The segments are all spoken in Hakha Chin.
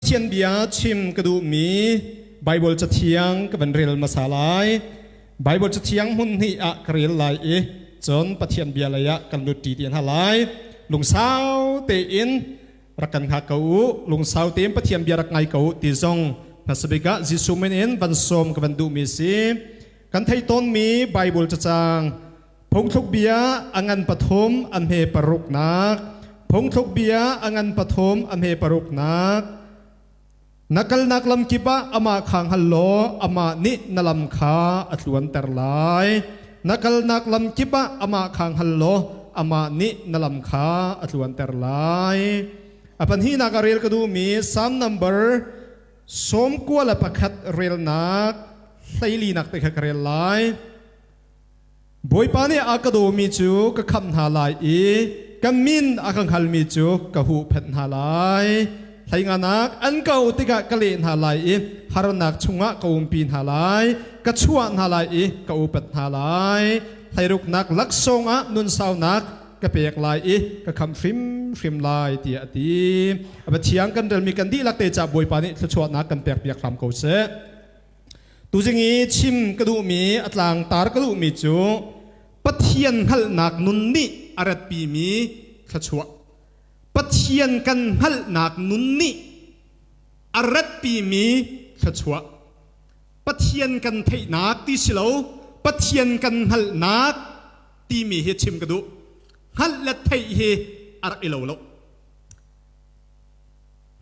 Pathian bia chim ka duhmi Baibal Cathiang ka van rel hmasa lai. Baibal Cathiang hmun hnih ah ka rel lai i cun Pathian bia lei ah kan lut ṭi ti hna lai. Lungsau tein rak kan hngak ko u. Lungsau tein Pathian bia rak ngai ko u ti zong hmasabik ah Jesuh min in van sawm ka van duhmi si. Kan theih tawnmi Baibal cacang Phungthluk bia a ngan pathum a hme paruknak. Phungthluk bia a ngan pathum a hme paruknak. Na kalnak lam kip ah amah kha hngal law amah nih na lam kha a tluanter lai. Na kalnak lam kip ah amah kha hngal law amah nih na lam kha a tluanter lai. A pahnihnak a rel ka duhmi Psalm number 91 relnak 14nak te kha ka rel lai. Bawipa nih a ka dawmi cu ka khamh hna lai i ka min a ka hngalmi cu ka huhphenh hna lai. Hleinganak an ka auh tikah ka leh hna lai i harnak chungah ka umpi hna lai, ka chuah hna lai i ka upat hna lai. Hleiruknak laksawng ah nunsaunak ka pek lai i ka khamh hrimhrim lai tiah a ti. A Pathian kan relmi kan dihlak te ca Bawipa nih thluachuahnak kan pekpiak hram ko seh. Tuzing i chim ka duhmi, a tlangtar ka duhmi cu Pathian hngalhnak nun nih a ratpimi thluachuah. Pathian kan hngalhnak nun nih a ratpimi thluachuah. Pathian kan theihnak ti si lo, Pathian kan hngalhnak timi hi chim ka duh. Hngalh le theih hi a rak i lo lo.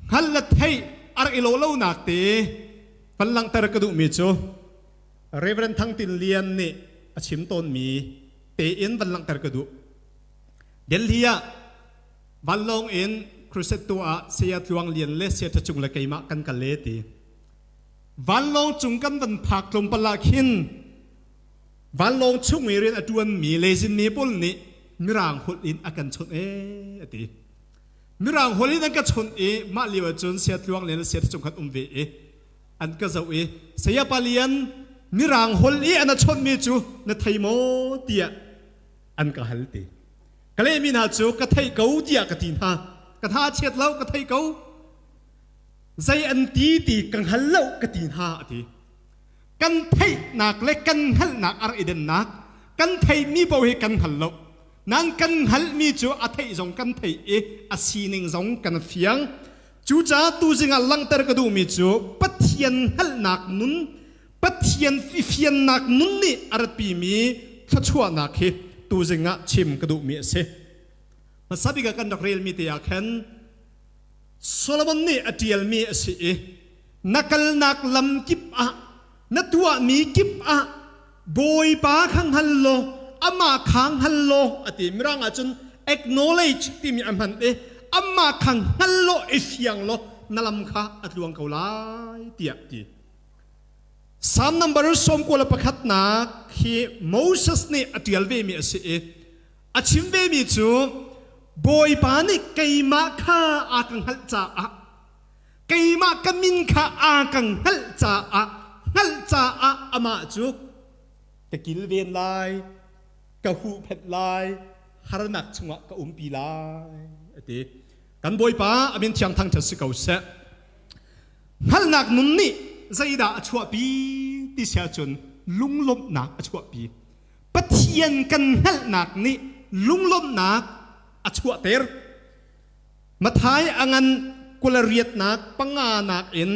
Hngalh le theih a rak i lo lonak te van langhter ka duhmi cu Reverend Thang Tin Lian nih a chim tawnmi tein van langhter ka duh. Delhi ah vanlawng in crusade tu ah Saya Tluang Lian le Saya Tha Cung le keimah kan kal le ti. Vanlawng cung kan van phak tlawmpal ah khin vanlawng chung i rian a ṭuanmi lezin mi pawl nih mirang holh in a kan chawnh ee a ti. Mirang holh in an ka chawnh i mah lio ahcun Saya Tluang Lian le Saya Tha Cung khan um ve i an ka zoh i Saya Pa Lian Mirang holh i an a chawnhmi cu na thei maw tiah an ka hal ti. Ka lehmi hna cu ka theih ko tiah ka ti hna. Ka tha a chiat lo ka theih ko. Zei an ti ti ka hngal lo ka ti hna a ti. Kan theihnak le kan hngalhnak a rak i dennak kan theihmi paoh hi kan hngal lo. Nan kan hngalhmi cu a theih zong kan theih i a sining zong kan fiang. Cucaah tuzing ah langhter ka duhmi cu Pathian hngalhnak nun, Pathian fiannak nun nih a ratpimi thluachuahnak hi tuzing ah chim ka duhmi a si. Hmasa bik ah kan rak relmi te ah khan Solomon nih a ṭialmi a si i na kalnak lam kip ah na tuahmi kip ah Bawipa kha hngal law amah kha hngal law a ti. Mirang ahcun acknowledge timi a hman i amah kha hngal law i fiang law na lam kha a tluang ko lai tiah ti. Psalm number 91 nak hi Moses nih a ṭial vemi a si i a chim vemi cu Bawipa nih keimah kha a ka hngalh caah keimah ka min kha aa ka hngalh caah hngalh caah amah cu ka kilven lai ka huhphenh lai harnak chungah ka umpi lai a ti. Kan Bawipa a min thiang thangṭhat si ko seh. Hngalhnak nun nih zeidah a chuahpi ti si ahcun lunglawmhnak a chuahpi. Pathian kan hngalhnak nih lunglawmhnak a chuahter. Mathai a ngan 28nak panganak in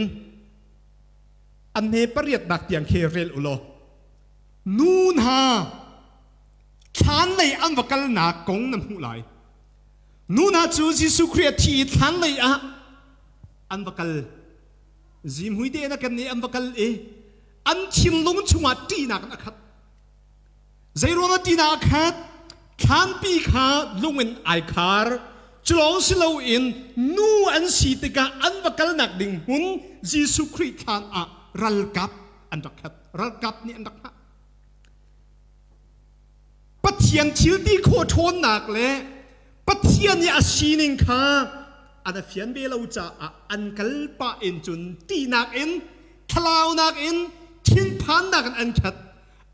a hme pariatnak tiang khi rel u law nu hna thlan lei an va kalnak kong na hmuh lai. Nu hna cu Jesuh Khrih a thi i thlan lei ah an va kal. Zimhui te na kan nih an va kal i an thinlung chungah ṭihnak in a khat. Zeiruangah ṭihnak a khat? Thlanpi kha lung in ai khar. Culawng si loin nu an si tikah an va kalnak ding hmun Jesuh Khrih thlan ah ralkap an rak khat. Ralkap nih an rak hngah. Pathian thil ti khawh ṭhawnnak le Pathian i a sining kha an a fian ve lo caah an kal pah in cun ṭihnak in thlalaunak in thinphannak in an khat.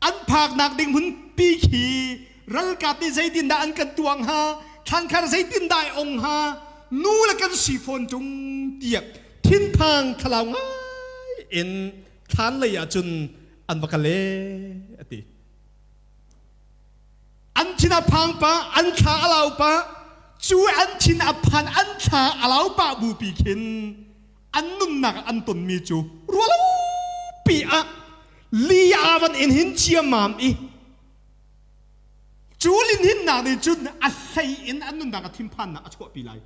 An phaknak ding hmunpi khi ralkap nih zeitindah an kan tuang hnga, thlangkhar zeitindah ai ong hnga, nu le kan si fawn ṭung tiah. Thinphang thlalau ngai in thlan lei ah cun an va kal e a ti. An thin a phang pa, an thla a lau pa, cu an thin a phan an thla a lau pah bupi khin an nunnak an tonmi cu rualopi ah li aa van in hin ciammam i cu linhinnak nih cun a hlei in an nunnak a thinphannak a chuahpi lai.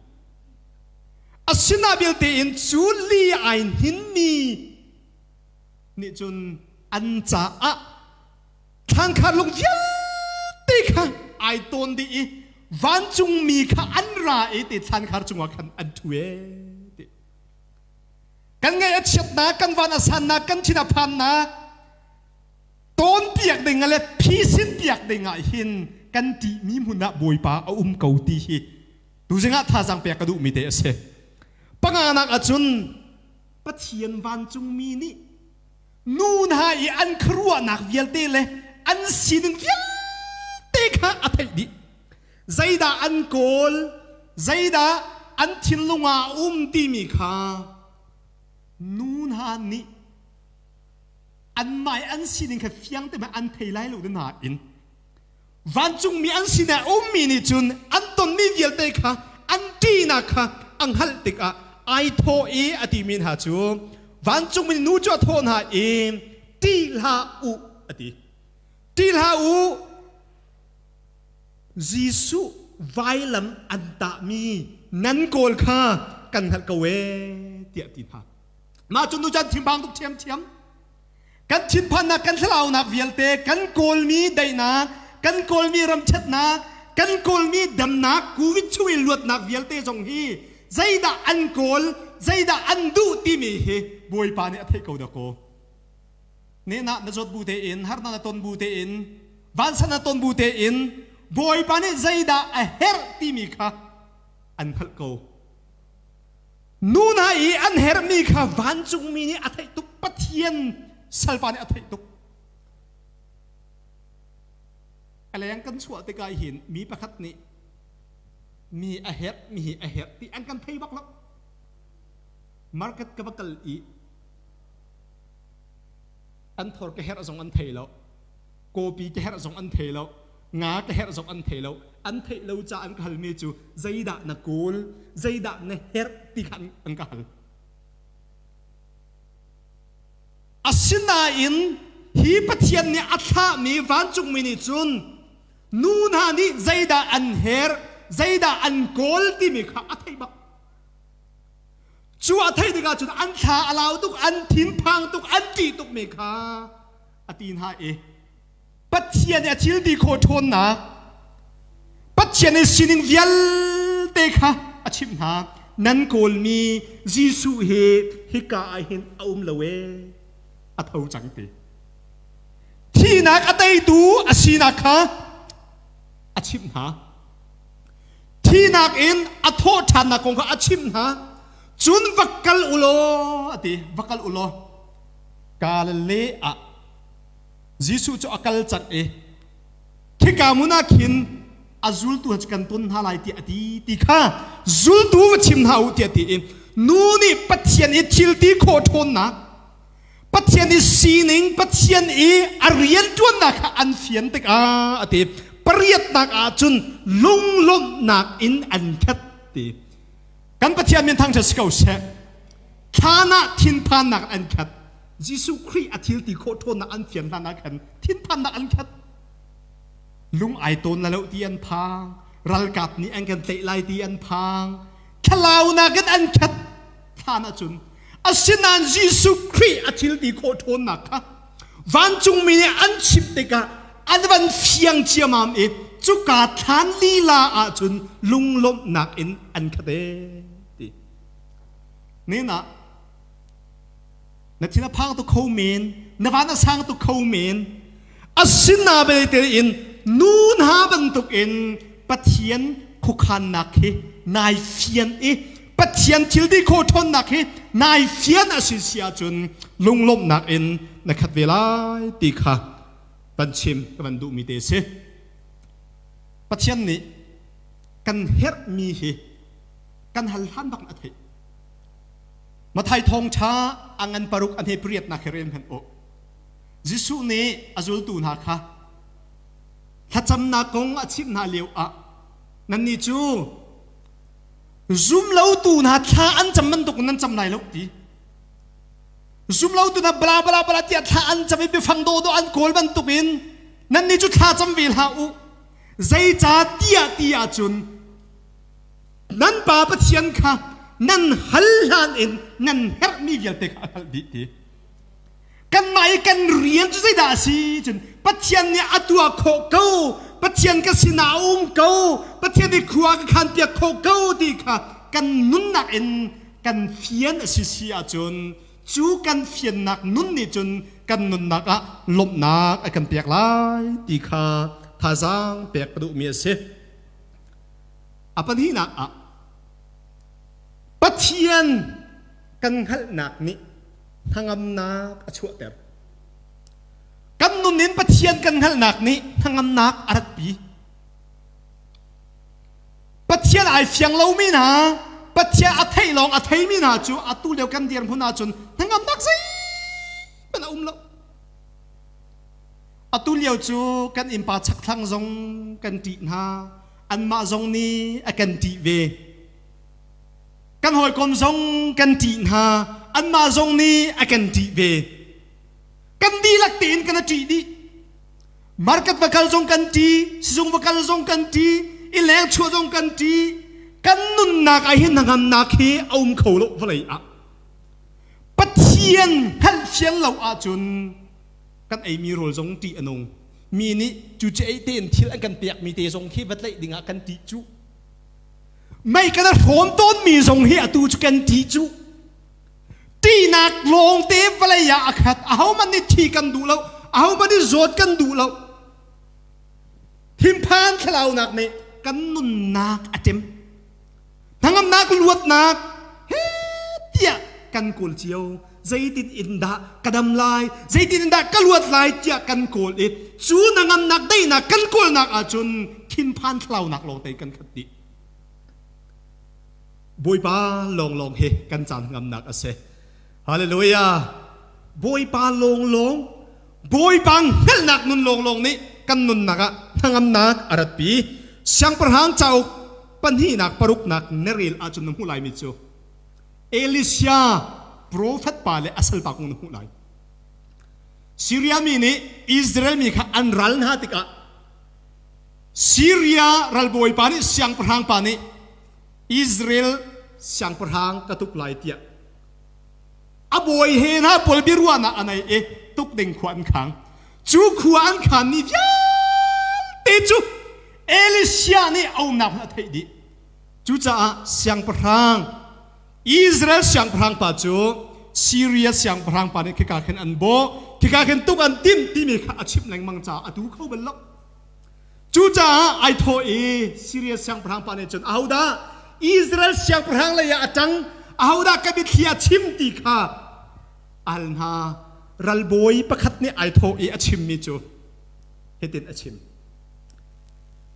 Asina vialte in cu li ai hninmi nih cun an caah thlangkhar lung vialte kha ai tawn dih i vancungmi kha an ra i ti thlankhar cungah khan an ṭhu e ti. Kan ngaih a chiatnak, kan van a sannak, kan thin a phannak, tawnpiak ding le phisin piak ding ah hin kan ṭihmi hmun ah Bawipa a um ko ti hi tuzing ah thazaang pek ka duhmi te a si. Panganak ahcun Pathian vancungmi nih nu hna i an khuaruahnak vialte le an sining vialte kha a theih dih. Zeidah an kawl, zeidah an thinlung ah a um timi kha nu hna nih anmah i an sining kha fiang te an thei lai lo nain vancungmi an sinah ummi nih cun an tonmi vialte kha an ṭihnak kha a hngalh tikah ai thawh i a timi hna cu vancungmi nu cu a thawh hna i ṭih hlah u a ti. Ṭih hlah u Jesuh vailam an tahmi nan kawl kha kan hngalh ko ee tiah a ti hna. Mah cu nu caan thinphang tuk ṭhiamṭhiam. Kan thinphannak, kan thlalaunak vialte, kan kawlmi daihnak, kan kawlmi ramṭhatnak, kan kawlmi damnak, COVID chung i luatnak vialte zong hi zeidah an kawl, zeidah an duh timi hi Bawipa nih a theih ko dakaw. Nehnak na zawt bu tein, harnak na ton bu tein, vansan na ton bu tein, Bawipa nih zeidah a herh timi kha an hngalh ko. Nu hna i an herhmi kha vancungmi nih a theih tuk, Pathian salpa nih a theih tuk. A leng kan chuah tikah hin mi pakhat nih mi a herh, mi hi a herh ti an kan thei bak lo. Market ka va kal i an thor ka herh zong an thei lo. Kawpi ka herh zong an thei lo. Nga ka herh zong an thei lo. An theih lo ca an ka halmi cu zeidah na kawl, zeidah na herh ti kha an ka hal. Asinain hi Pathian nih a thlahmi vancungmi nih cun nu hna nih zeidah an herh, zeidah an kawl timi kha a theih bak. Cu a theih tikah cun an thla a lau tuk, an thinphang tuk, an ṭih tukmi kha a ti hna i Pathian i a thil ti khawh ṭhawnnak, Pathian i sining vialte kha a chimh hna. Nan kawlmi Jesuh hi hika ah hin a um lo ee, a tho cang ti. Thihnak a teitu a sinak kha a chimh hna. Thihnak in a thawh ṭhannak kong kha a chimh hna. Cun va kal u law, a ti, va kal u law. Galilee ah Jesuh cu a kal cang i khika hmun ah khin a zultu cu kan ton hna lai tiah a ti ti kha zultu va chim hna u tiah ti i nu nih Pathian i thil ti khawh ṭhawnnak Pathian i sining Pathian i a rianṭuannak kha an fian tikah a ti pariatnak ah cun lunglawmhnak in an khat ti kan Pathian min thangṭhat si ko seh thlan ah thinphannak an khat Jesuh Khrih a thil ti khawh ṭhawnnak an fian hlan ah khan thinphannak an khat. Lung ai tawn la lo ti an phang, ralkap nih an kan tlaih lai ti an phang, thlalaunak in an khat thlan ahcun asinain Jesuh Khrih a thil ti khawh ṭhawnnak kha vancungmi nih an chimh tikah an van fiang ciamam i cuka thlan lila ahcun lunglawmhnak in an khat ee ti. Nen ah na thin a phang tuk kho men na van a sang tuk kho men asina belte in nu hna bantuk in Pathian khuakhannak hi nai fian i Pathian thil ti kho ṭhawnnak hi nai fian a si si ahcun lunglawmhnak in na khat ve lai ti kha van chim ka van duhmi te si. Pathian nih kan herhmi hi kan hal hlan bak a theih. Mathai thawngṭha a ngan paruk a hne pariatnak hi rel hmanh u. Jesuh nih a zultu hna kha thlacamnak kong a chimh hna lio ah nannih cu zumlotu hna thla an cam bantuk in nan cam lai lo ti. Zumlotu hna bla bla bla tiah thla an cam i biafang dawhdawh an kawl bantuk in nannih cu thla cam ve hlah u. Zeicah tiah ti ahcun nan Pa Pathian kha nan hal hlan in nan herhmi vialte kha a hngalh dih ti. Kanmah i kan rian cu zeidah a si cun Pathian nih a tuah khawh ko, Pathian ka sinah a um ko, Pathian nih khua ka khan piak khawh ko ti kha kan nunnak in kan fian a si si ahcun cu kan fiannak nun nih cun kan nunnak ah lawmhnak a kan pek lai ti kha thazaang pek ka duhmi a si. A pahnihnak ah Pathian kan hngalhnak nih hnangamnak a chuahter. Kan nun in Pathian kan hngalhnak nih hnangamnak a ratpi. Pathian ai fiang lomi hna, Pathian a theih lawng a theimi hna cu atu lio kan dirhmun ahcun hnangamnak zeihmanh a um lo. Atu lio cu kan innpa chakthlang zong kan ṭih hna, anmah zong nih a kan ṭih ve. Kan hawikom zong kan ṭih hna, anmah zong nih a kan ṭih ve. Kan dihlak tein kan a ṭih dih. Market va kal zong kan ṭih, sizung va kal zong kan ṭih, i leng chuah zong kan ṭih. Kan nunnak ah hin hnangamnak hi a um kho lo vawlei ah. Pathian hngalhfian lo ahcun kan eimi rawl zong ṭih a nung. Mi nih cu ci ei tein thil an kan pekmi te zong khi va tlaih dingah kan ṭih cu. Mei kan hrawm tawnmi zong hi atu cu kan ṭih cu. Ṭihnak lawngte vawlei ah a khat. Ahohmanh nih thi kan duh lo. Ahohmanh nih zawt kan duh lo. Thinphan thlalaunak nih kan nunnak a ṭem. Hnangamnak luatnak he tiah kan kawl cio. Zeitin in dah ka dam lai? Zeitin in dah ka luat lai tiah kan kawl i cu hnangamnak daihnak kan kawlnak ahcun thinphan thlalaunak lawngte kan khat dih. Bawipa lawnglawng hi kan caan ngamnak a si. Hallelujah. Bawipa lawnglawng, Bawipa hngalhnak nun lawnglawng nih kan nunnak ah hnangamnak a ratpi. Siangpahrang cauk pahnihnak paruknak na rel ahcun na hmuh laimi cu Elisha profet pa le a salpa kong na hmuh lai. Syria mi nih Israel mi kha an ral hna tikah Syria ralbawipa nih siangpahrang pa nih Israel siangpahrang ka tuk lai tiah a bawi he hna pawl biaruahnak a nei i tuk ding khua an khang. Cu khua an khan ni vialte cu Elisha nih a umnak hmun a theih dih. Cucaah siangpahrang Israel siangpahrang pa cu Syria siangpahrang pa nih khika khin an bawh, khika khin tuk an timh timi kha a chimh lengmang caah a tu kho bal lo. Cucaah ai thawh i Siria siangpahrang pa nih cun ahodah Israel siangpahrang lei ah a ṭang, ahodah ka biathli a chim ti kha al hna. Ralbawi pakhat nih ai thawh i a chimmi cu hitin a chim.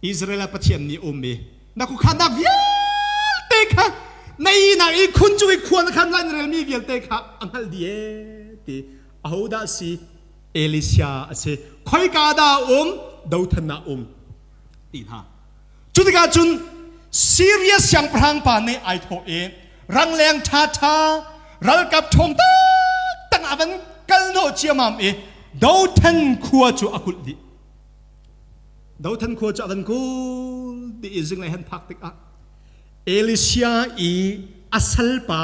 Israel ah Pathian nih um i na khuakhannak vialte kha na ihnak i khun cung i khua na khan lai na relmi vialte kha a hngalh dih ee ti ahodah si Elisha a si. Khoika dah a um? Dothan ah um ti hna. Cu tikah cun Syria siangpahrang pa nih ai thawh i rangleng ṭhaṭha ralkap ṭhawng taktak a van kal hnawh ciamam i Dothan khua cu a kulh dih. Dothan khua cu a van kulh dih i zinglei han phak tikah Elisha i a salpa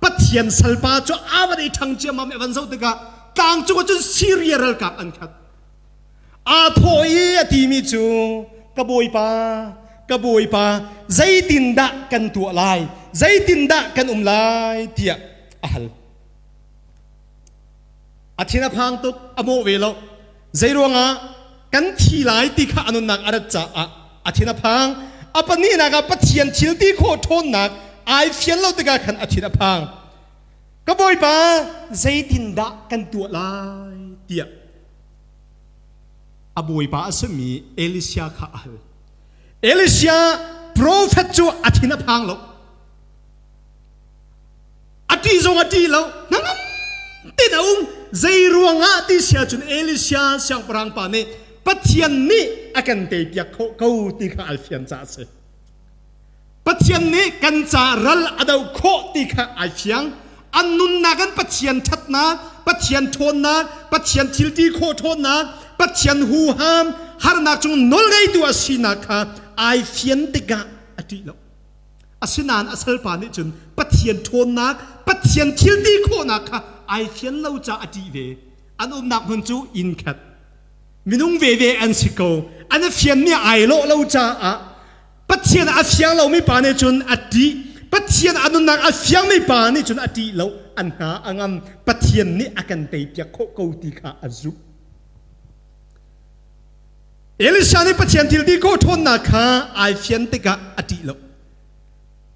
Pathian salpa cu a van i ṭhang ciammam i a van zoh tikah tlang cung ah cun Siria ralkap an khat. Aa thawh i a timi cu ka bawipa, ka bawipa, zeitindah kan tuah lai, zeitindah kan um lai tiah a hal. A thin a phang tuk, a mawh ve lo. Zeiruangah kan thi lai ti kha a nunnak a rat caah a thin a phang. A pahnihnak ah Pathian thil ti khawh ṭhawnnak ai fian lo tikah khan a thin a phang. Ka Bawipa, zeitindah kan tuah lai tiah a bawipa a simi Elisha kha a hal. Elisha profet cu a thin a phang lo. A ṭih zong a ṭih lo. Hnangam tein a um. Zei ruangah ti sia cun Elisha siangpahrang pa nih Pathian nih a kan teipiak khawh ko ti kha ai fian caah a si. Pathian nih kan ca ral a doh khawh ti kha ai fiang. An nunnak in Pathian ṭhatnak, Pathian ṭhawnnak, Pathian thilti khawh ṭhawnnak, Pathian huham, harnak cung nawlngeitu a sinak kha ai fian tikah a ṭih lo. Asinain a salpa nih cun Pathian ṭhawnnak, Pathian thilti khawhnak kha ai fian lo caah a ṭih ve. An umnak hmun cu inn khat. Minung veve an si ko. An i fianmi ai lawh lo caah Pathian a fiang lomi pa nih cun a ṭih. Pathian a nunnak a fiangmi pa nih cun a ṭih lo. An hna a ngam. Pathian nih a kan teipiak khawh ko ti kha a zumh. Elisha nih Pathian thil ti khawh ṭhawnnak kha ai fian tikah a ṭih lo.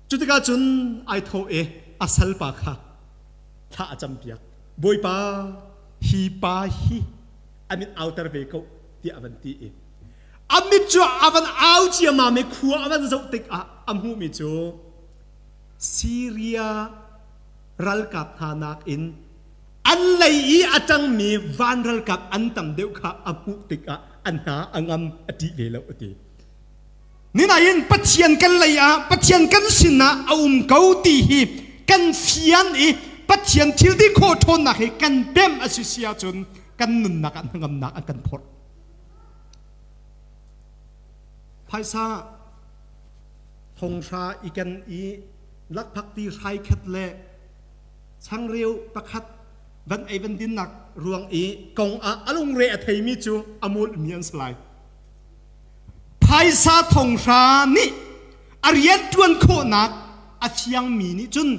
Cu tikah cun ai thawh i a salpa kha thla a campiak. Bawipa, hi pa hi a mit auter ve ko tiah a van ti i a mit cu a van au ciammam i khua a van zoh tikah a hmuhmi cu Siria ralkap hna nakin an lei i a ṭangmi van ralkap an tam deuh kha a hmuh tikah a hna a ngam a ṭih ve lo a ti. Ninain Pathian kan lei ah Pathian kan sinah a um ko ti hi kan fian i Pathian thil ti khawh ṭhawnnak hi kan pemh a si si ahcun kan nunnak ah hnangamnak an kan phorh. Phaisa thonghra i ken i lakphakti hrai khat le changreu pakhat van ei van dinnak ruang i kong ah a lungre a theimi cu a molmi an si lai. Phaisa thonghra nih a rian ṭuan khawhnak a fiangmi nih cun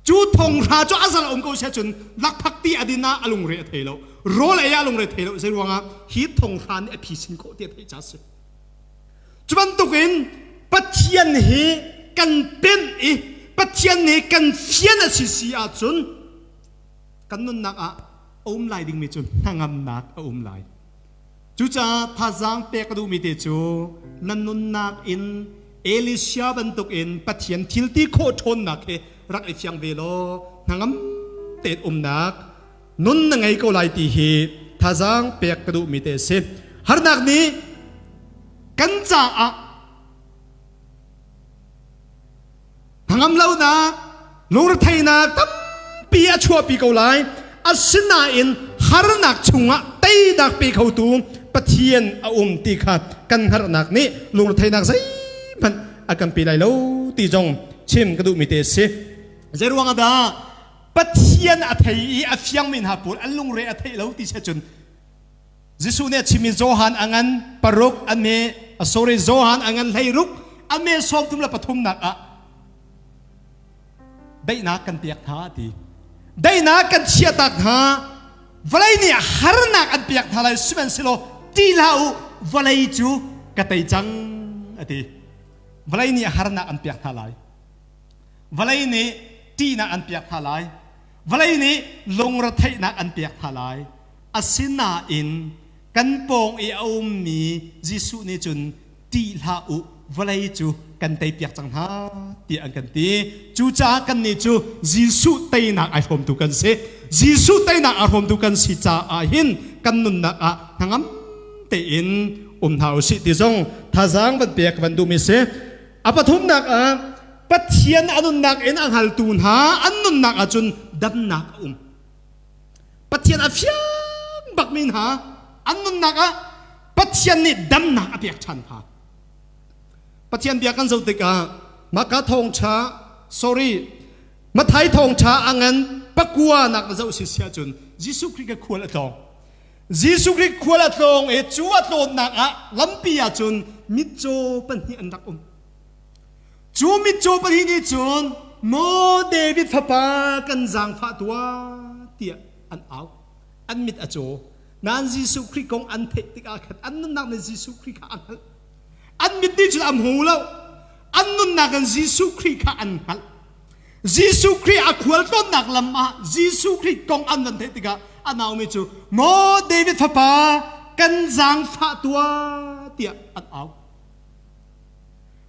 cu thonghra cu a zal um ko sia cun lakphakti a din ah a lungre a thei lo rawl ei ah a lungre thei lo zei ruangah hi thonghra nih a phisin khawh ti a theih ca si. Cu bantukin Pathian hi kan pemh i Pathian nih kan fian a si si ahcun kan nunnak ah a um lai dingmi cu hnangamnak a um lai. Cucaah thazaang pek a duhmi te cu nan nunnak in Elisha bantukin Pathian thil ti khawh ṭhawnnak hi rak i fiang ve law hnangam tein umnak nun na ngei ko lai ti hi thazaang pek ka duhmi te a si. Harnak nih kan caah hnangam lonak, lungretheihnak tampi a chuahpi ko lai. Asinain harnak chungah teinak pe khotu Pathian a um ti kha kan hngalhnak nih lungretheihnak zeihmanh a kan pe lai lo ti zong chim ka duhmi te a si. Zeiruang ah dah Pathian a thei i a fiangmi hna pawl an lungre a theih lo ti si cun Jesuh nih a chimmi Johan a ngan paruk a me sorry Johan a ngan 16 a me 33 nak ah daihnak kan pek hna a ti. Daihnak kan chiahtak hna vawlei nih harnak an pek hna lai sihmanhsehlaw ti hlah u vawlei cu ka tei cang a ti. Vawlei nih harnak an pek hna lai. Vawlei nih ṭihnak an pek hna lai. Vawlei nih lungretheihnak an pek hna lai. Asinain kan pawng i a ummi Jesuh nih cun ṭih hlah u, vawlei cu kan teipiak cang hna tiah an kan ti. Cucaah kannih cu Jesuh teinak ai hrawmtu kan si. Jesuh teinak aa hrawmtu kan si caah hin kan nunnak ah hnangam tein um hna usih ti zong thazaang van pek van duhmi si. A pathumnak ah Pathian a nunnak in a hngaltu hna an nunnak ahcun damnak a um. Pathian a fiang bakmi hna an nunnak ah Pathian nih damnak a pek ṭhan hna. Pathian bia kan zoh tikah Maka thawngṭha sorry Mathai thawngṭha a ngan pakua nak na zoh si si ahcun Jesuh Khrih ka khual a tlawng. Jesuh Khrih khual a tlawng i cu a tlawnnak ah lampi ahcun mitcaw pahnih an rak um. Cu mitcaw pahnih nih cun Maw David fapa kan zaangfah tuah tiah an au. An mit a caw. Nain Jesuh Khrih kong an theih tikah khan an nunnak nih Jesuh Khrih kha a hngalh. An mit nih cun a hmu lo. An nunnak in Jesuh Khrih kha an hngalh. Jesuh Khrih a khualtlawnnak lam ah Jesuh Khrih kong an van theih tikah a naumi cu Maw David fapa kan zaangfah tuah tiah an au.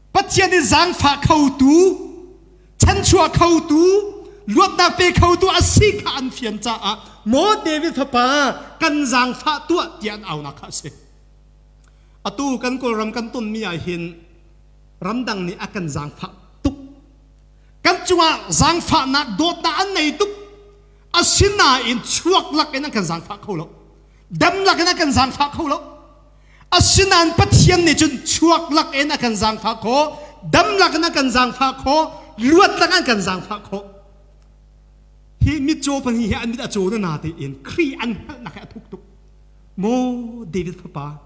Pathian i zaangfah khotu, chanchuah khotu, Luatnak pe khotu a si kha an fian caah maw David fapa kan zaangfah tuah tiah an aunak kha a si. Atu kan Kawlram kan tonmi ah hin ramdang nih a kan zaangfah tuk. Kan cungah zaangfahnak dawtnak an nei tuk. Asinain chuak lak in an kan zaangfah kho lo. Dam lak in an kan zaangfah kho lo. Asinain Pathian nih cun chuak lak in a kan zaangfah khawh, dam lak in a kan zaangfah khawh, luat lak an kan zaangfah khawh. Hi mitcaw pahnih hi an mit a caw na na tein Khrih an hngalhnak hi a thuk tuk. Maw David fapa,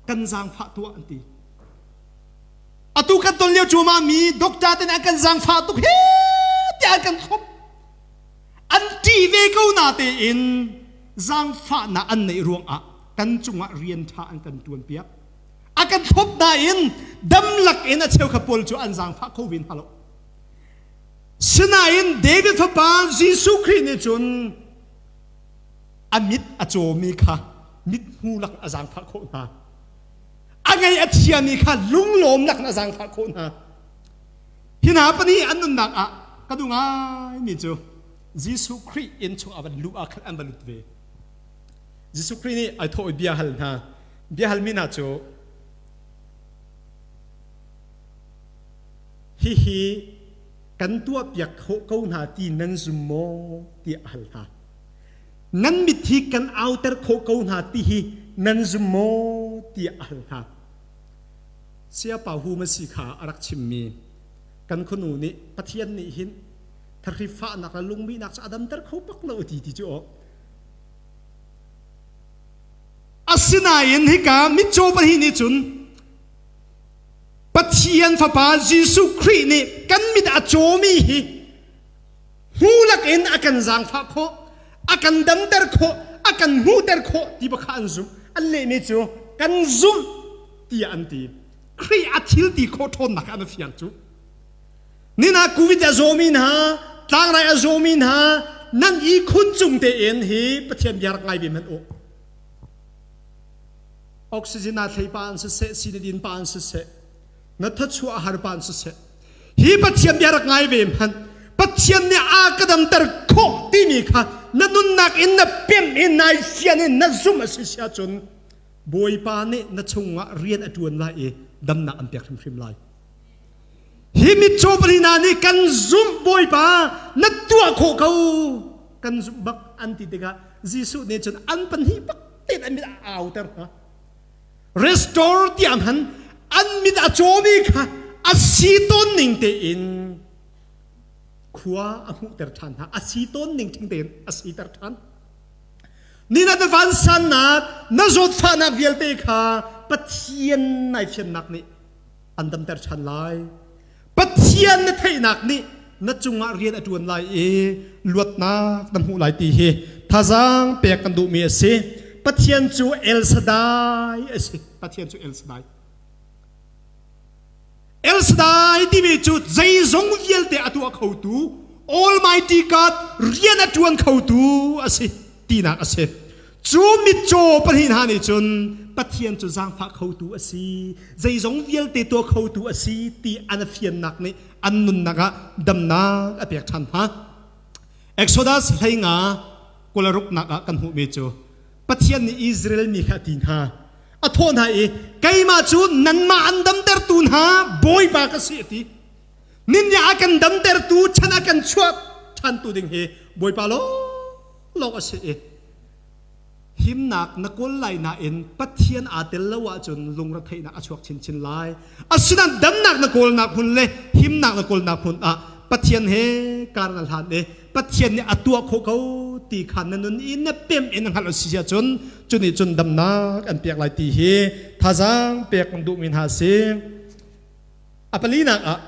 kan zaangfah tuah an ti. Atu kan ton lio cuahmah mi doctor te nih an kan zaangfah tuk he tiah an kan thlop. An ṭih ve ko na tein zaangfahnak an neih ruangah kan cungah rian ṭha an kan ṭuanpiak. A kan thlop nain damlak in a cheukhat pawl cu an zaangfah kho ve hna lo. Sinain David fapa Jesuh Khrih nih cun a mit a cawmi kha mithmu lak a zaangfah khawh hna. A ngei a thiami kha lunglawm lak in a zaangfah khawh hna. Hi hna pahnih an nunnak ah ka duh ngaimi cu Jesuh Khrih inn chung ah van luh ah khan an va lut ve. Jesuh Khrih nih ai thawh i bia hal hna. Bia halmi hna cu hihi kan tuahpiak khawh ko hna ti nan zum maw tiah a hal hna. Nan mit hi kan auter khawh ko hna ti hi nan zum maw tiah a hal hna. Siapa hu ma si kha a rak chimmi kan khunu nih Pathian nih hin thahri fahnak le lungmihnak cu a damter kho bak lo ti ti cu aw. Asinain hika mitcaw pahnih nih cun Pathian Fapa Jesuh Khrih nih kan mit a cawmi hi hmu lakin a kan zaangfah khawh, a kan damter khawh, a kan hmuhter khawh ti bak kha an zumh. An lehmi cu kan zumh tiah an ti. Khrih a thil ti khawh ṭhawnnak an fiang cu. Nina COVID a zawmi hna, tlangrai a zawmi hna, nan i khun cung tein hi Pathian bia rak ngai ve hmanh u. Oxygen a thlei pa an siseh, sinadin pa an siseh, na thachuah a har pa an siseh, hi Pathian bia rak ngai ve hmanh. Pathian nih a ka damter khawh timi kha na nunnak in na pem in nai fian in na zumh a si sia cun Bawipa nih na chungah rian a ṭuan lai i damnak an pek hrimhrim lai. Hi mitcaw palina nih kan zumh Bawipa na tuah khawh ko kan zumh bak an ti tikah Jesuh nih cun an pahnih bak tein an mit a auter hna. Restore tiang han an mit a cawmi kha a si tawn ning tein khua a hmuhter ṭhan hna. A si tawn ning ṭhing tein a siter ṭhan. Ni na vansannak, na zawtfahnak vialte kha Pathian nai fiannak nih an damter ṭhan lai. Pathian na theihnak nih na cungah rian a ṭuan lai i luatnak na hmuh lai ti hi thazaang pek kan duhmi a si. Pathian cu El Shaddai a si. Pathian cu El Shaddai. El Shaddai timi cu zeizong vialte a tuah khotu Almighty God rian a ṭuan khotu a si tinak a si. Cu mitcaw pahnih hna nih cun Pathian cu zaangfah khotu a si, zeizong vialte tuah khotu a si ti an fiannak nih an nunnak ah damnak a pek ṭhan hna. Exodus hleinga kularuknak ah kan hmuhmi cu Pathian nih Israel mi kha a ti hna. A thawh hna i keimah cu nanmah an damtertu hna Bawipa ka si a ti. Ninnih a kan damtertu chan a kan chuah ṭhantu ding hi Bawipa lawnglawng a si i himnak na kawl lai nain Pathian aa tel lo ahcun lungretheihnak a chuak chinchin lai. Asinain damnak na kawlnak hmun le himnak na kawlnak hmun ah Pathian he kar na hlan i Pathian nih a tuah khawh ko ti kha na nun i na pem in na hngalh a si ahcun cu nih cun damnak an pek lai ti hi thazaang pek kan duhmi hna a si. A palinak ah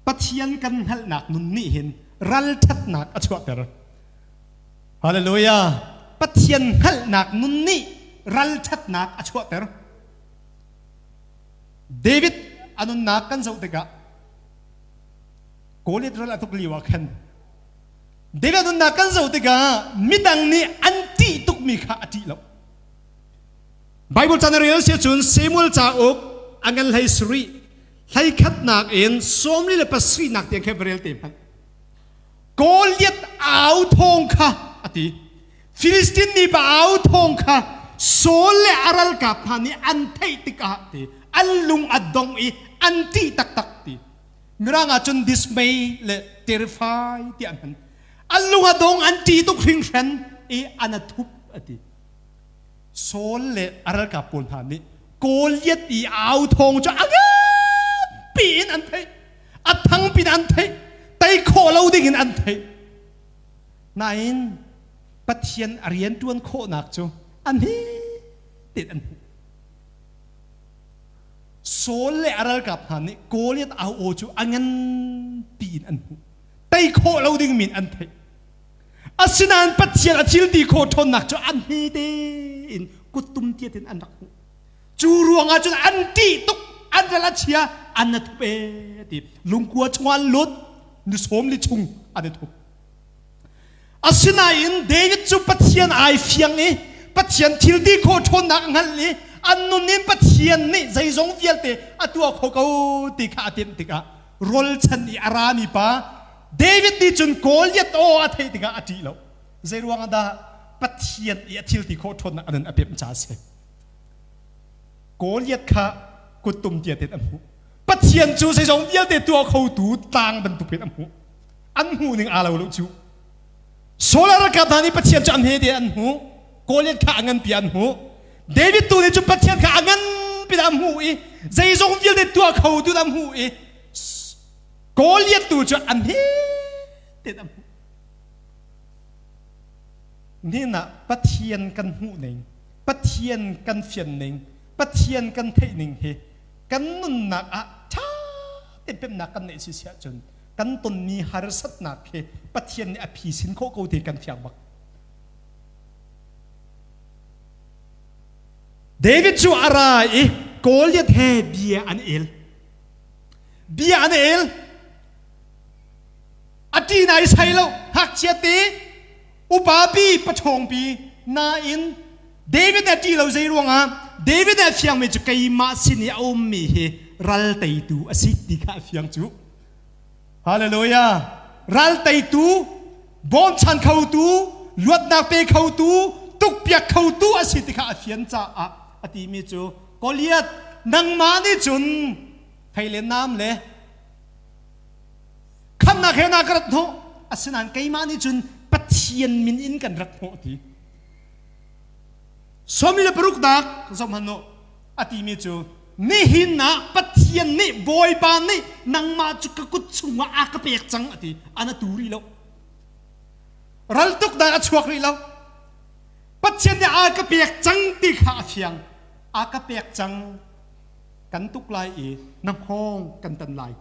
Pathian kan hngalhnak nun nih hin ralṭhatnak a chuahter. Hallelujah! Pathian hngalhnak nun nih ralṭhatnak a chuahter. David a nunnak kan zoh tikah Goliath ral a tuk lio ah khan David nunnak kan zoh tikah midang nih an ṭih tukmi kha a ṭih lo. Bible ca na rel si cun Samuel cauk a ngan hlei sarih. Hleikhatnak in 47nak tiang khe va rel te hmanh. Goliath au thawng kha a ti. Filistin mi pa au thawng kha Saul le a ralkap hna nih an theih tikah ti an lung a dong i an ṭih taktak ti. Mirang ah cun dismay le terrify ti an hman. An lung a dong an ṭih tuk hringhran i an a thup a ti. Saul le a ralkap pawl hna nih Goliath i au thawng cu a nganpi in an theih. A thangpi in an theih. Tei khawh lo ding in an theih. Nain Pathian a rian ṭuan khawhnak cu an hi tein an hmuh. Saul le a ralkap hna nih Goliath au aw cu a nganpi in an hmuh. Tei khawh lo ding min an theih. Asinain Pathian a thil ti khawh ṭhawnnak cu an hme tein kuttum tiat in an rak hmuh. Cu ruangah cun an ṭih tuk, an ral a chia, an na thup ee ti. Lungkua chungah an lut, ni sawm li chung an i thup. Asinain David cu Pathian ai fiang i Pathian thil ti khawh ṭhawnnak a hngalh i an nun in Pathian nih zeizong vialte a tuah kho ko ti kha a timh tikah ralchan i a rami pa David nih cun Goliath aw a theih tikah a ṭih lo. Zei ruangah dah Pathian i a thil ti khawh ṭhawnnak a nun a pemh caah a si. Goliath kha kuttum tia tein a hmuh. Pathian cu zeizong vialte tuah khotu tlang bantukin a hmuh. An hmuh ning aa lo lo cu. Saul ralkap hna nih Pathian cu an he te an hmuh. Goliath kha a nganpi an hmuh. David tu nih cun Pathian kha a nganpi an hmuh i zeizong vialte tuah khotu an hmuh i Goliath tu cu an he te an hmuh. Nihin ah Pathian kan hmuh ning, Pathian kan fian ning, Pathian kan theih ning hi kan nunnak ah ṭha tein pemnak kan neih si si ahcun kan tonmi harsatnak hi Pathian nih a phisin khawh ko ti kan fiang bak. David cu a ra i Goliath he bia an el. Bia an el. A ṭi nai sai lo, ngakchia te, upa pi, paṭhawng pi, nain David nih a ṭih lo zei ruangah David nih a fiangmi cu keimah sin i a ummi hi ral teitu a si ti kha a fiang cu. Hallelujah! Ral teitu, bawmchan khotu, luatnak pe khotu, tukpiak khotu a si ti kha a fian caah a timi cu Goliath nangmah nih cun fei le nam le khamnak he na ka rat hnawh asinain keimah nih cun Pathian min in kan rat hnawh ti 16 nak zoh hmanh u a timi cu nihin ah Pathian nih Bawipa nih nangmah cu ka kut chungah a ka pek cang a ti ana tu rih lo raltuk dah a chuak rih lo Pathian nih a ka pek cang ti kha a fiang a ka pek cang kan tuk lai i na hngawng kan tan lai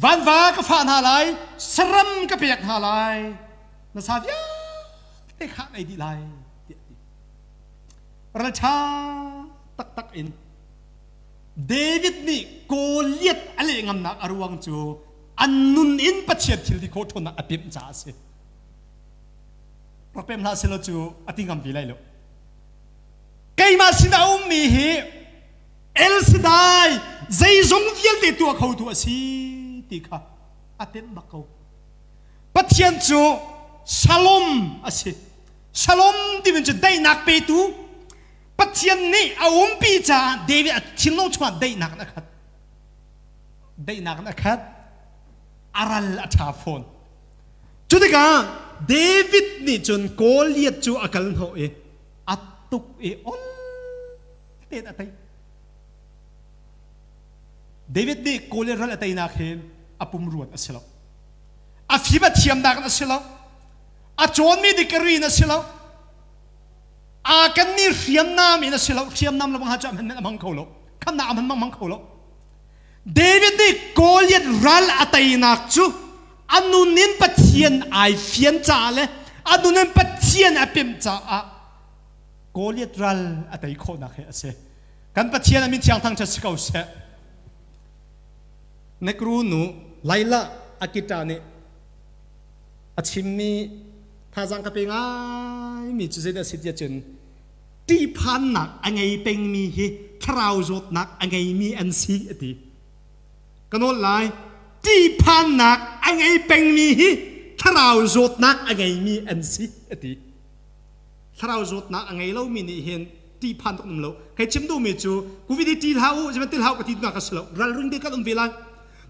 vanva ka fah hna lai saram ka pek hna lai na sa vialte kha ei dih lai tiah ti ralṭha taktak in David nih Goliath a leh ngamnak a ruang cu an nun in Pathian thil ti khawh ṭhawnnak a pemh caah a si rak pem hlah selaw cu a ti ngam ve lai lo Keimah sin a ummi hi El Shaddai zeizong vialte tuah khotu a si ti kha a tenh bak ko. Pathian cu Shalom a si. Shalom timi cu daihnak petu. Pathian nih a umpi caah David a thinlung chungah daihnak in a khat. Daihnak in a khat. A ral a ṭha fawn. Cu tikah David nih cun Goliath cu a kal hnawh i a tuk i ol tein a tei. David nih Goliath ral a teinak hi a pumruat a si lo. A fim a thiamnak in a si lo. A cawnmi degree in a si lo. Aa kenmi hriamnam in a si lo. Hriamnam lo bang cu a hman a hmang kho lo. Khamnak a hman hmang kho lo. David nih Goliath ral a teinak cu a nun in Pathian ai fian caah le a nun in Pathian a pemh caah Goliath ral a tei khawhnak hi a si. Kan Pathian a min thiang thangṭhat si ko seh. Nekru nu Laila Akita nih a chimmi thazaang ka pe ngaimi cu zeidah a si tiah cun ṭihphannak a ngei pengmi hi thlarau zawtnak a ngeimi an si a ti. Ka nawl lai. Ṭihphannak a ngei pengmi hi thlarau zawtnak a ngeimi an si a ti. Thlarau zawtnak a ngei lomi nih hin ṭihphan tuk um lo. Hei chim duhmi cu covid hi ṭih hlah u, zeihmanh ti hlah u ka ti duhnak a si lo. Ralring te kan um ve lai.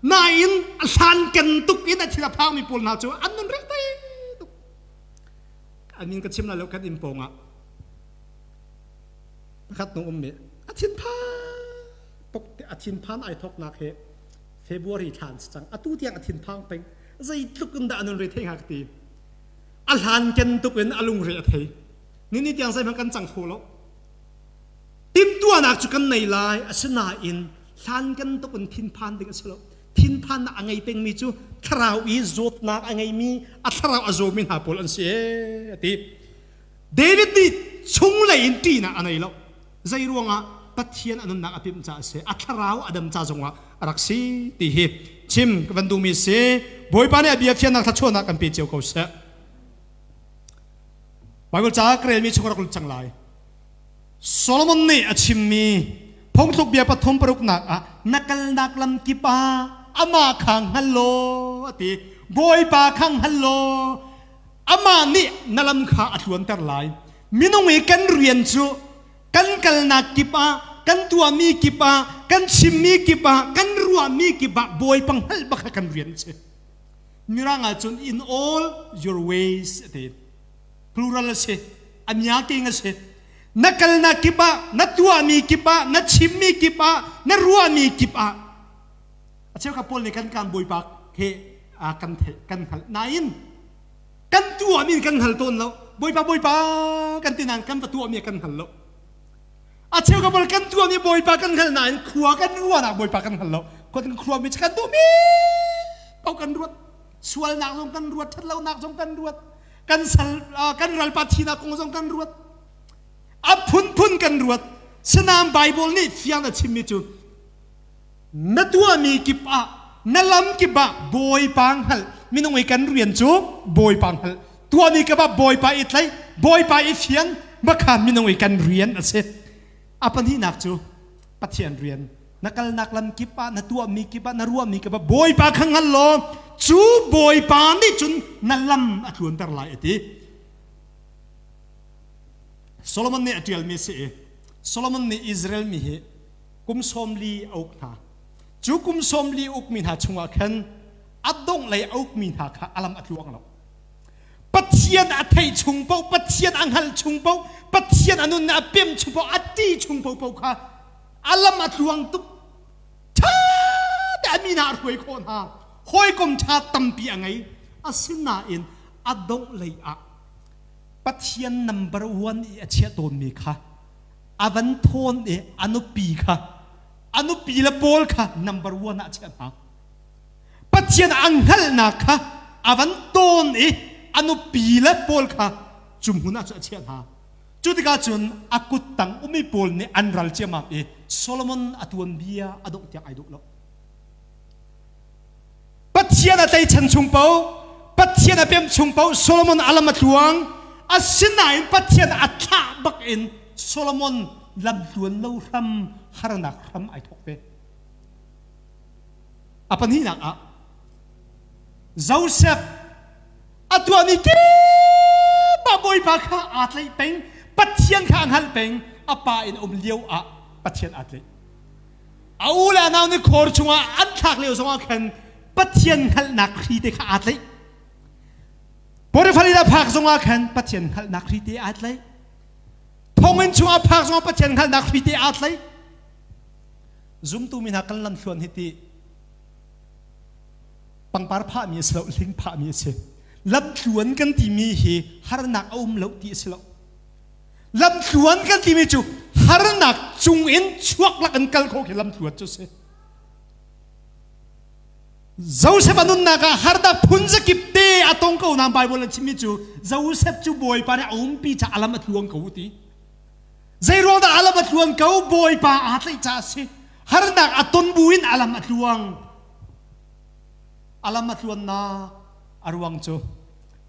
Nain a hlanken tuk in a thil a phangmi pawl hna cu an nun rek tuk. A min ka chim lai lo kan inn pawng ah pakhat nung ummi a thinphan tuk a thinphan ai thawknak hi February thla an si cang. Atu tiang a thinphang peng. Zeitluk in dah a nun re thei hnga ka ti. A hlanken tuk in a lungre a thei. Nini tiang zeihmanh kan cang kho lo. Timhtuahnak cu kan nei lai, asinain hlanken tuk in thinphan ding a si lo. Thinphannak a ngei pengmi cu thlarau i zawtnak a ngeimi, a thlarau a zawmi hna pawl an si ee, a ti. David nih chunglei in ṭihnak a nei lo. Zei ruangah Pathian a nunnak a pimh caah a si, a thlarau a dam ca zongah a rak si ti hi chim ka van duhmi si. Bawipa nih a bia fiannak thluachuahnak kan pe cio ko seh. Bible ca ka relmi chung rak lut cang lai. Solomon nih a chimmi phungthluk bia pathum paruknak ah na kalnak lam kip ah amah kha hngal law a ti. Bawipa kha hngal law amah nih na lam kha a tluanter lai. Minung i kan rian cu kan kalnak kip ah, kan tuahmi kip ah, kan chimmi kip ah, kan ruahmi kip ah Bawipa hngalh bak kha kan rian a si. Mirang ahcun in all your ways a ti. Plural a si. A miaking a si. Na kalnak kip ah, na tuahmi kip ah, na chimmi kip ah, na ruahmi kip ah. A cheukhat pawl nih kan kan Bawipa he kan theih, kan hngalh. Nain kan tuahmi kan hngal tawn lo bawipa bawipa kan ti nain kan va tuahmi kan hngal lo a cheu ka bol kan tuahmi bawipa kan hngal nain khua kan ruahnak bawipa kan hngal lo khua kan khuami kan duhmi paoh kan ruat sualnak zong kan ruat ṭhatlonak zong kan ruat kan sal kan ralpa thinak kong zong kan ruat a phunphun kan ruat sinain Bible nih fiang a chimmi cu Na tuahmi kip ah, na lam kip ah Bawipa hngalh. Minung i kan rian cu Bawipa hngalh. Tuahmi kip ah Bawipa i tlaih, Bawipa i fian, makha minung i kan rian a si. A pahnihnak cu Pathian rian. Na kalnak lam kip ah, na tuahmi kip ah, na ruahmi kip ah Bawipa kha hngal law cu Bawipa nih cun na lam a tluanter lai a ti. Solomon nih a ṭialmi a si i Solomon nih Israel mi hi kum 40 a uk hna. Cu kum 40 ukmi hna chungah khan a dongh lei a ukmi hna kha a lam a tluang lo. Pathian a theih chung paoh, Pathian a hngalh chung paoh, Pathian a nun a pem chung paoh, a ti chung paoh paoh kha a lam a tluang tuk. Ṭha te a mi hna a hruai khawh hna. Hawikom ṭha tampi a ngei. Asinain a dongh lei ah Pathian number one i a chiah tawnmi kha a van thawn i a nupi kha a nupi le pawl kha number one ah chiah hna Pathian a hngalhnak kha a van tawn i a nupi le pawl kha cu hmun ah cun a chiah hna cu tikah cun a kuttang umi pawl nih an ral ciammam i Solomon a tuanbia a dongh tiang ai dawh lo Pathian a tleichan chung paoh Pathian a pem chung paoh Solomon a lam a tluang asinain Pathian a thlah bak in Solomon lamtluan lo hram harnak hram ai thawk ve a pahnihnak ah Joseph a tuahmi kip ah Bawipa kha aa tlaih peng Pathian kha a hngalh peng a pa in um lio ah Pathian aa tlaih A u le a nau nih khor chungah an thlak lio zongah khan Pathian hngalhnak hri te kha aa tlaih. Potiphar inn a phak zongah khan Pathian hngalhnak hri te aa tlaih. Thonginn chungah phak zongah Pathian hngalhnak hri te aa tlaih. Zumtu mi hna kan lamthluan hi ti pangpar phahmi a si lo, hling phahmi a si. Lamtluan kan timi hi harnak a um lo ti a si lo. Lamtluan kan timi cu harnak cung in chuak lak in kal kho khi lamtluan cu si. Joseph a nunnak ah harnak phun zakip te a tong ko nain Bible an chimmi cu Joseph cu Bawipa nih a umpi ca a lam a tluang ko ti. Zei ruang dah a lam a tluang ko? Bawipa aa tlaih caah a si. Harnak a ton bu in a lam a tluang. A lam a tluannak a ruang cu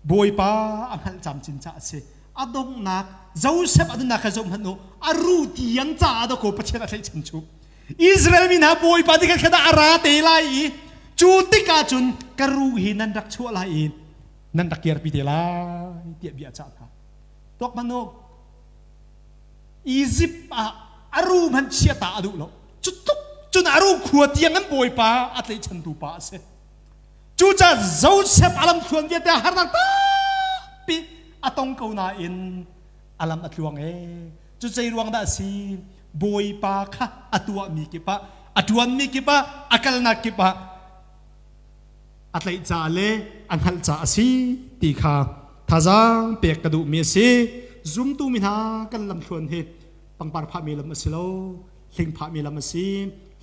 Bawipa a hngalh camcin caah a si. A donghnak Joseph a nunnak kha zoh hmanh u. A ru tiang caah dakaw Pathian a tlaihchan cu. Israel mi hna Bawipa ti khat a ra te lai i cu tikah cun ka ruh hi nan rak chuah lai i nan rak kirpi te lai tiah bia a cah hna. Tuak hmanh u. Egypt ah a ru hmanh chia ta a duh lo. Cu tluk cun a ru khua tiang an bawipa a tlaihchantu pa a si. Cucaah Joseph a lam thluan vialte harnak tampi a tong ko nain a lam a tluang ee. Cu zei ruang dah a si? Bawipa kha a tuahmi kip ah, a ṭuanmi kip ah, a kalnak kip ah a tlaih caah le a hngalh caah a si ti kha thazaang pek ka duhmi a si. Zumtu mi hna kan lamthluan hi pangpar phahmi lam a si lo, hling phahmi lam a si.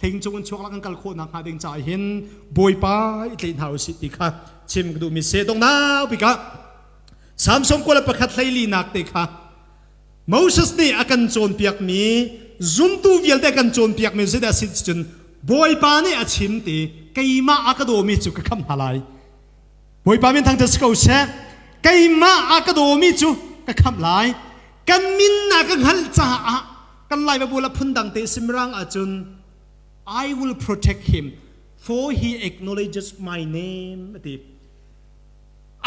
Hling cung in chuak lak kan kal khawh nakhnga ding caah hin Bawipa i tlaih hna usih ti kha chim ka duhmi si. Donghnak bik ah Samson 21 hleilinak te kha Moses nih a kan cawnpiakmi zumtu vialte kan cawnpiakmi zeidah a si cun Bawipa nih a chim ti keimah a ka dawmi cu ka khamh hna lai. Bawipa min thangṭhat si ko seh. Keimah a ka dawmi cu ka khamh lai. Kan min a ka hngalh caah kan Lai Bible a phundang te simrang ahcun I will protect him for he acknowledges my name a ti.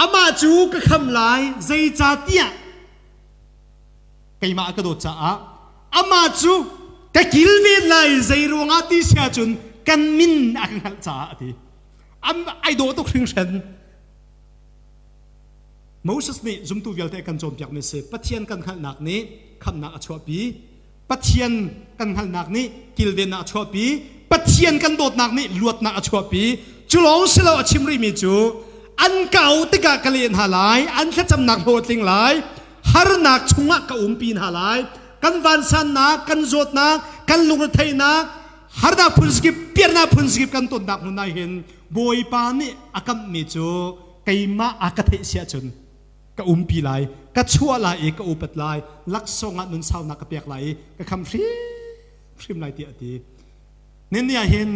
Amah cu ka khamh lai zeicahtiah keimah a ka dawt caah amah cu ka kilven lai zei ruangah ti si ahcun kan min a ka hngalh caah a ti. Ai dawh tuk hringhran. Moses nih zumtu vialte kan cawnpiakmi si Pathian kan hngalhnak nih khamhnak a chuahpi. Pathian kan hngalhnak nih kilvennak a chuahpi. Pathian kan dawtnak nih luatnak a chuahpi. Cu lawng si lo a chim rihmi cu an kau tikah ka leh hna lai, an thlacamnak hlawh a tling lai, harnak chungah ka umpi hna lai, kan vansannak, kan zawtnak, kan lungretheihnak, harnak phun sikip, piarnak phun sikip kan tonnak hmun ah hin Bawipa nih a kamhmi cu keimah a ka theih si ahcun ka umpi lai, ka chuah lai i ka upat lai, laksawng ah nun saunak ka pek lai i ka kham hrimhrim lai tiah a ti. Nin ah hin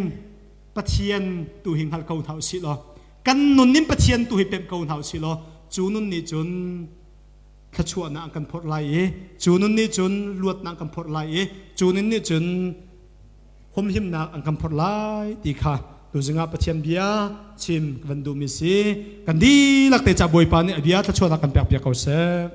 Pathian tu hi hngal ko hna usih law kan nun in Pathian tu hi pemh ko hna usih law cu nun nih cun thluachuahnak an kan phorh lai i cu nun nih cun luatnak an kan phorh lai i cu nun nih cun humhimnak an kan phorh lai ti kha tuzing ah Pathian bia chim kan duhmi si. Kan dihlak te ca Bawipa nih a bia thluachuahnak kan pek piak ko seh.